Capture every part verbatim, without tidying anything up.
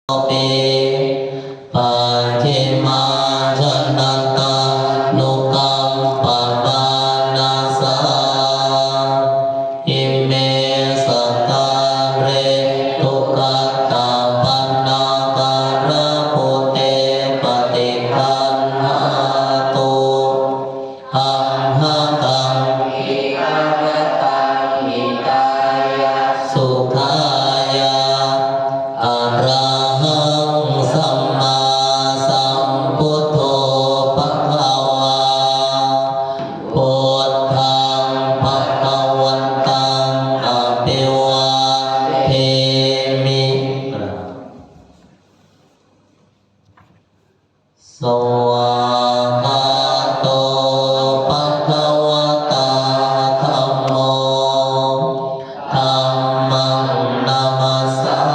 pi pacchimājanatānukampamānasā ime sakkāre duggatapaṇṇākārabhūte paṭiggaṇhātu amhākaṃ hitvataṃ hitāya sukhāya. Arahaṃ sammāsambuddho bhagavā, buddhaṃ bhagavantaṃ abhivādemi. Svākkhāto bhagavatā dhammo, dhammaṃ namassāmi.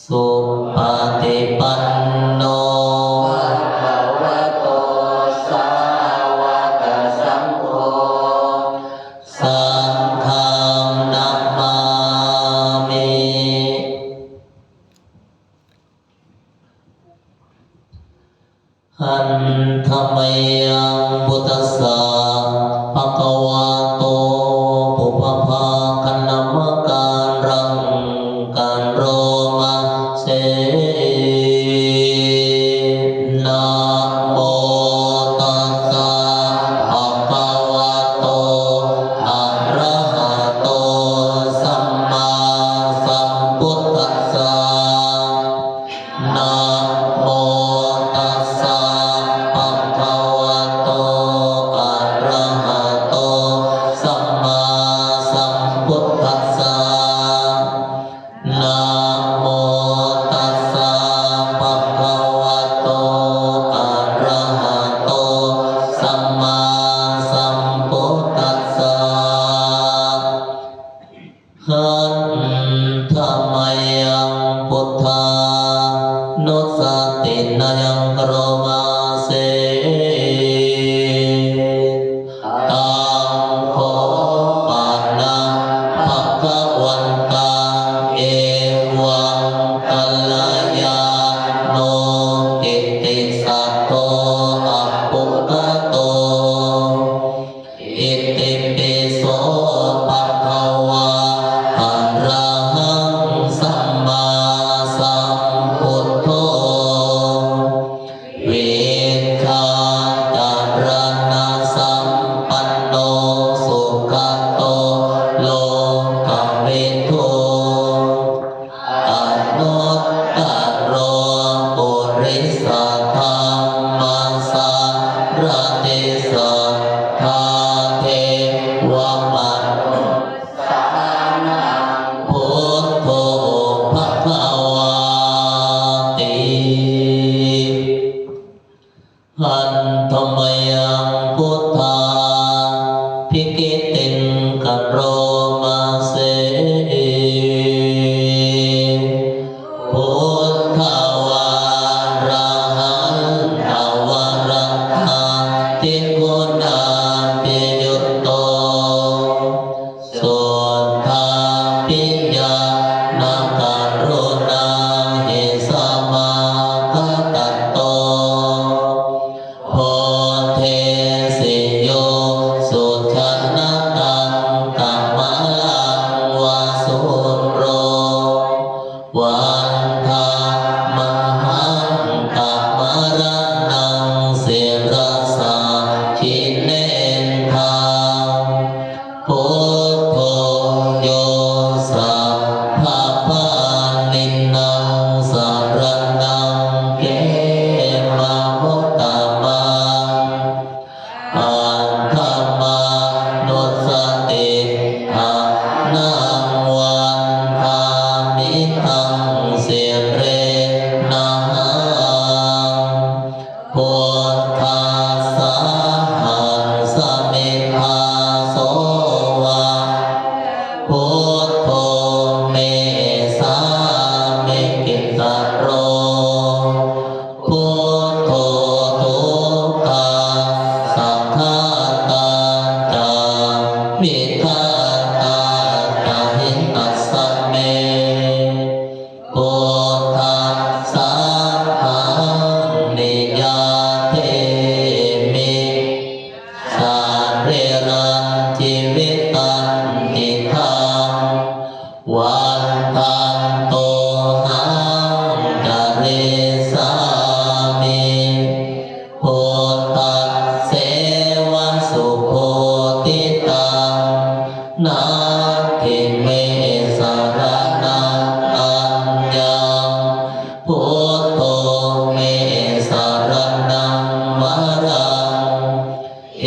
Supaṭipanno bhagavato sāvakasaṅgho, saṅghaṃ namāmi. Handa mayaṃ buddhassa bhagavato pubbabhāganamakāraṃ karoma se. Namo tassa bhagavato arahato sammāsambuddhassa. Namo tassa bhagavato arahato sammāsambuddhassa. Namo tassa bhagavato arahato sammāsambuddhassa. Handa mayaṃ buddhānussatinayaṃ karoma se. Taṃ kho pana bhagavantaṃ evaṃ kalyāṇo kittisaddo abbhuggato. Itipi so bhagavā arahaṃ sammāsambuddho vijjācaraṇasampanno sugato lokavidū anuttaro purisadammasārathi satthā devamanussānaṃ buddho bhagavāti. Handa mayaṃ buddhābhigītiṃ karoma se. Buddhavārahantavaratādiguṇābhiyutto suddhābhiñāṇakaruṇāhi samāgatatto bodhesi yo sujanataṃ kamalaṃva sūro vandāmahaṃ tamaraṇaṃ sirasā jinendaṃ. Buddho yo me saraṇaṃ aññaṃ, buddho me saraṇaṃ varaṃ,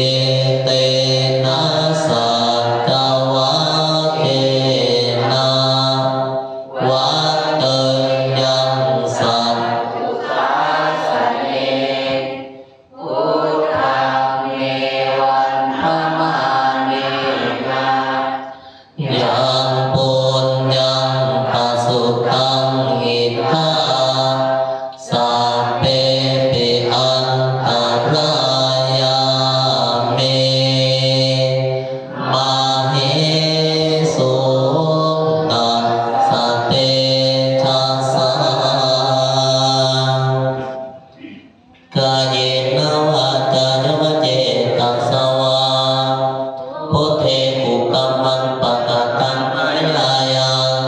etena saccavajjena vaḍḍheyyaṃ satthu sāsane. Buddhaṃ me vandamānena yaṃ puññaṃ pasutaṃ idha, sabbepi antarāyā me māhesuṃ tassa tejasā. Kāyena vācāya va cetasā vā, buddhe kukammaṃ pakataṃ mayā yaṃ,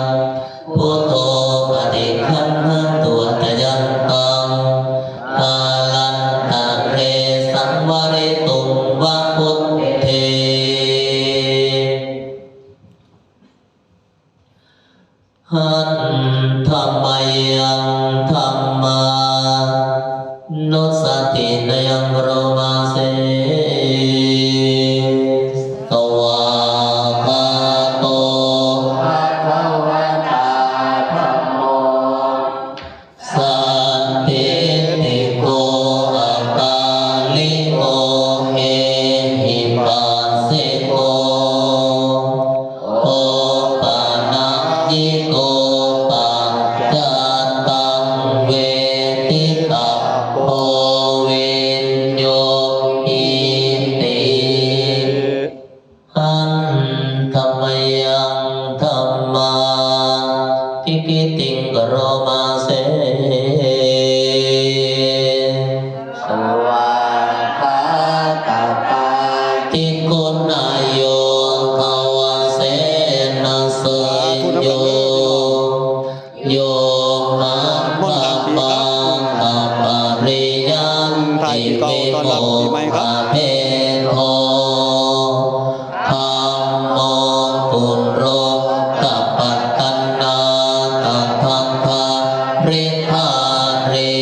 buddho paṭiggaṇhatu accayantaṃ, kālantare saṃvarituṃ va buddhe. Handa mayaṃ dhammānussatinayaṃ karoma se. Svākkhāto bhagavatā dhammo sandiṭṭhiko akāliko ehipassiko opanayiko paccattaṃ veditabbo viññūhīti. Handa mayaṃ dhammābhigītiṃ karoma se. Svākkhātatpadīghūṭayogavasena seyyo, yo mammakaṃ apariyantibhimokkhabhedo, dhammo kulokapatanā tadadhāridhārī,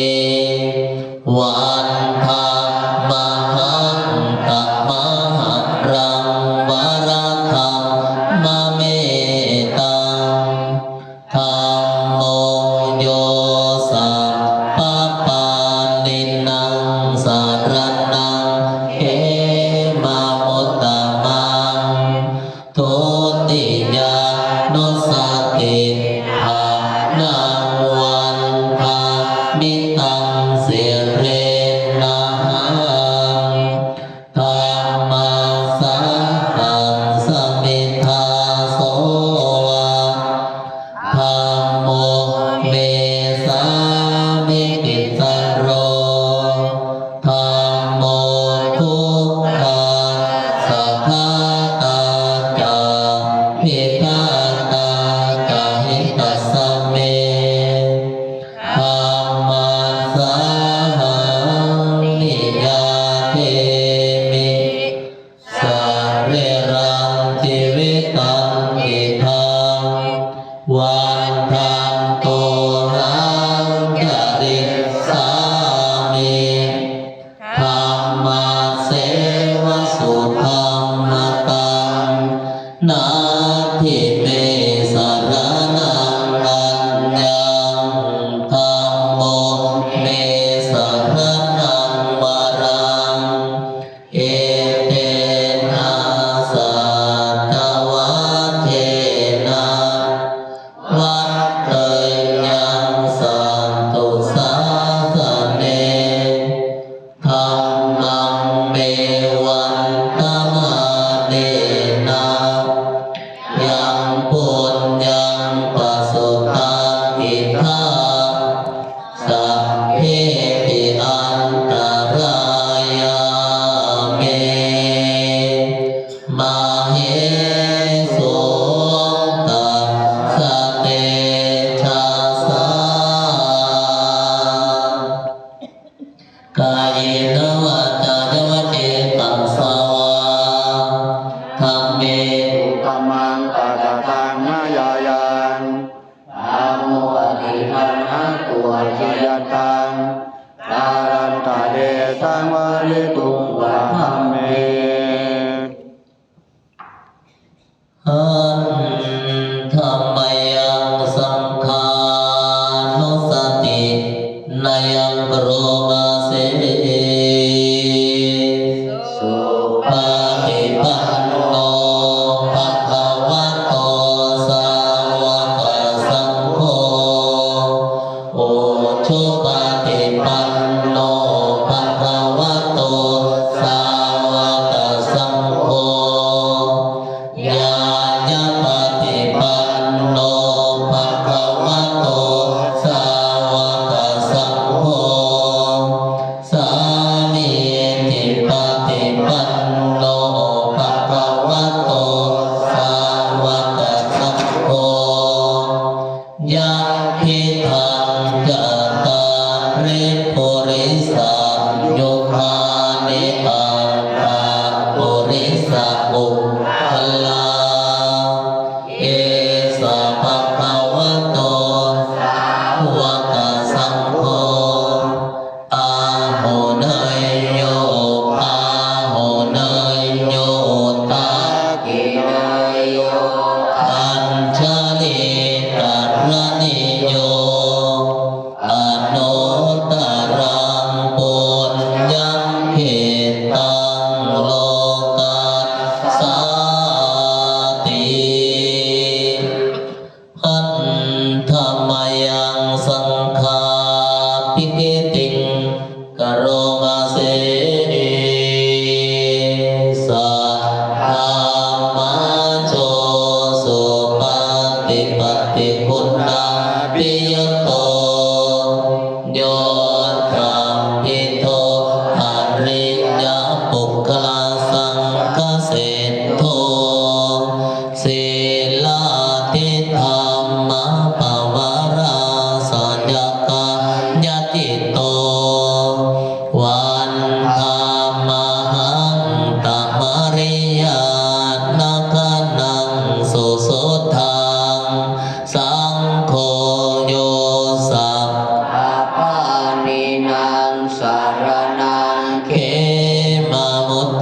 vandāmahaṃ tamaharaṃ varadhammametaṃ. Dhammo yo sabbapāṇīnaṃ saraṇaṃ khemamuttamaṃ. Dutiyānussatiṭṭhānaṃ vandāmi taṃ sirenahaṃ. Dhammassahassami dāso va, dhammo me sāmikissaro. Dhammo dukkhassa ghātā ca, vidhātā ca hitassa me. Dhammassāhaṃ niyyādemi sarīrañjīvitañcidaṃ, vandantohaṃ carissāmi dhammasseva sudhammataṃ. Natthi me saraṇaṃ aññaṃ, dhammo me saraṇaṃ varaṃ, etena saccavajjena vaḍḍheyyaṃ satthu sāsane. Dhammaṃ me vandamānena yaṃ puññaṃ pasutaṃ idha, sabbepi antarāyā me māhesuṃ tassa tejasā. Kāyena vācāya va cetasā vā, dhamme kukammaṃ Sataṃ mayā yaṃ dhammo paṭiggaṇhatu accayantaṃ, kālantare saṃvarituṃ va dhamme. Handa mayaṃ saṅghānussatinayaṃ karoma se. Supaṭipanno bhagavato sāvakasaṅgho, ujupaṭipanno bhagavato sāvakasaṅgho, ñāyapaṭipanno bhagavato sāvakasaṅgho, sāmīcipaṭipanno bhagavato sāvakasaṅgho, yadidaṃ cattāri purisayugāni aṭṭha purisapuggalā, esa bhagavato sāvakasaṅgho, āhuneyyo pāhuneyyo dakkhiṇeyyo añjalikaraṇīyo, anuttaraṃ puññakkhettaṃ lokassāti. Handa mayaṃ saṅghābhigītiṃ karoma se. Saddhammajo supaṭipattiguṇābhiyutto, yoṭṭhabbidho ariyapuggalasaṅghaseṭṭho, sīlādidhammapavarāsayakāyacitto, vandāmahaṃ tamariyāna gaṇaṃ susuddhaṃ. Saṅgho yo sabbapāṇīnaṃ saraṇaṃ khemamuttamaṃ,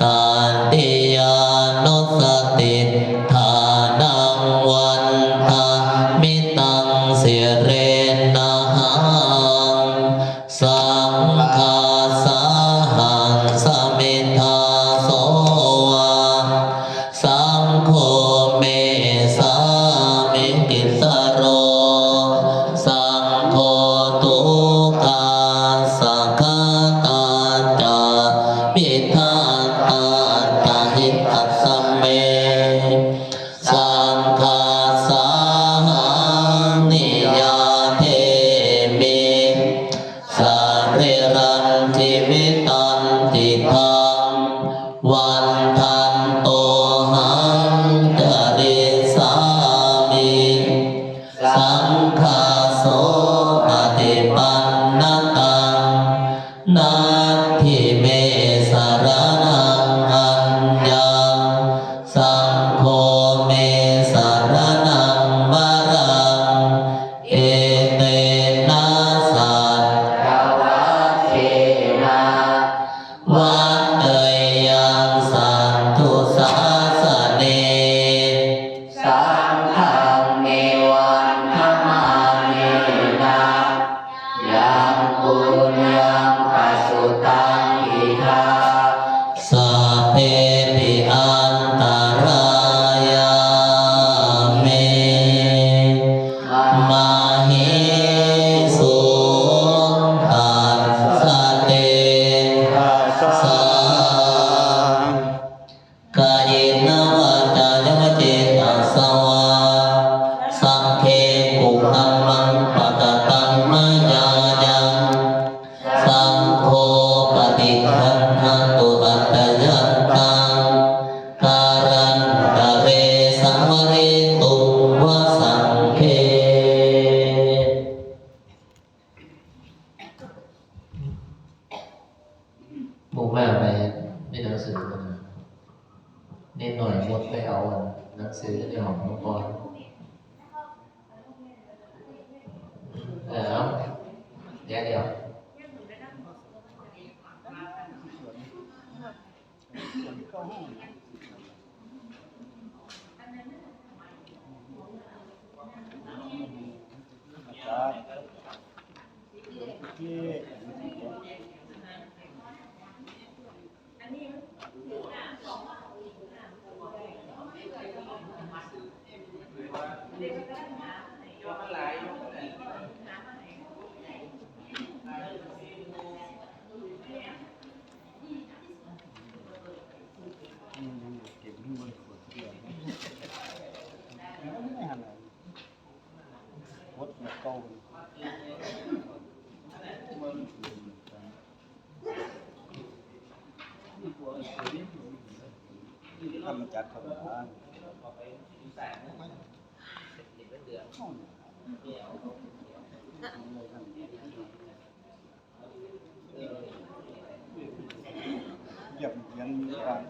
tatiyānussatiṭṭhānaṃ vandāmi taṃ sirenahaṃ. Saṅghassāhaṃ samiddhaso va, saṅgho me sāmikissaro, saṅgho dukkhassa ghātā ca vidhātā ca hitassa me. Saṅghassāhaṃ niyyādemi sarīrañjīvitañcidaṃ, vandantohaṃ ca หนังสือในห้องหลวงพ่อ เออ เอา เดี๋ยวเดี๋ยว ธรรมจักรธรรมดา เยี่ยมเยียนมีการ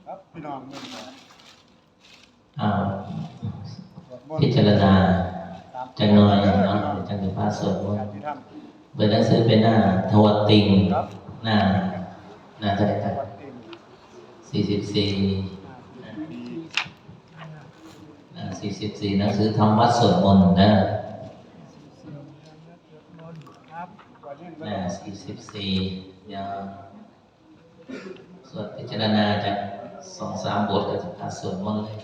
ครับ พี่น้อง อ่า พิจารณาจักหน่อยเนาะ จักสิพาสวดมนต์ เปิดหนังสือเป็นหน้าทวติง หน้า หน้าเท่าไหร่ครับ สี่สิบสี่ หน้า สี่สิบสี่ หนังสือทำวัดสวดมนต์นะ หน้า สี่สิบสี่ เดี๋ยว สวดพิจารณาจักสองสามบท ก็จะพาสวดมนต์เลย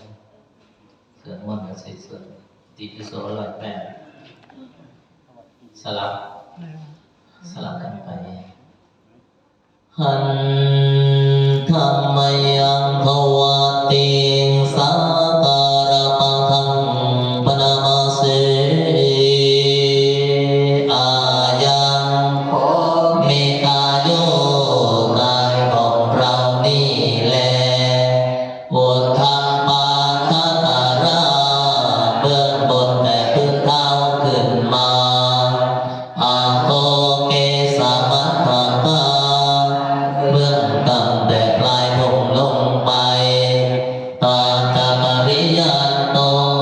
สวดมนต์ก็ใส่สวดติปิโสร้อยแปด สลับ สลับกันไป Handa mayaṃ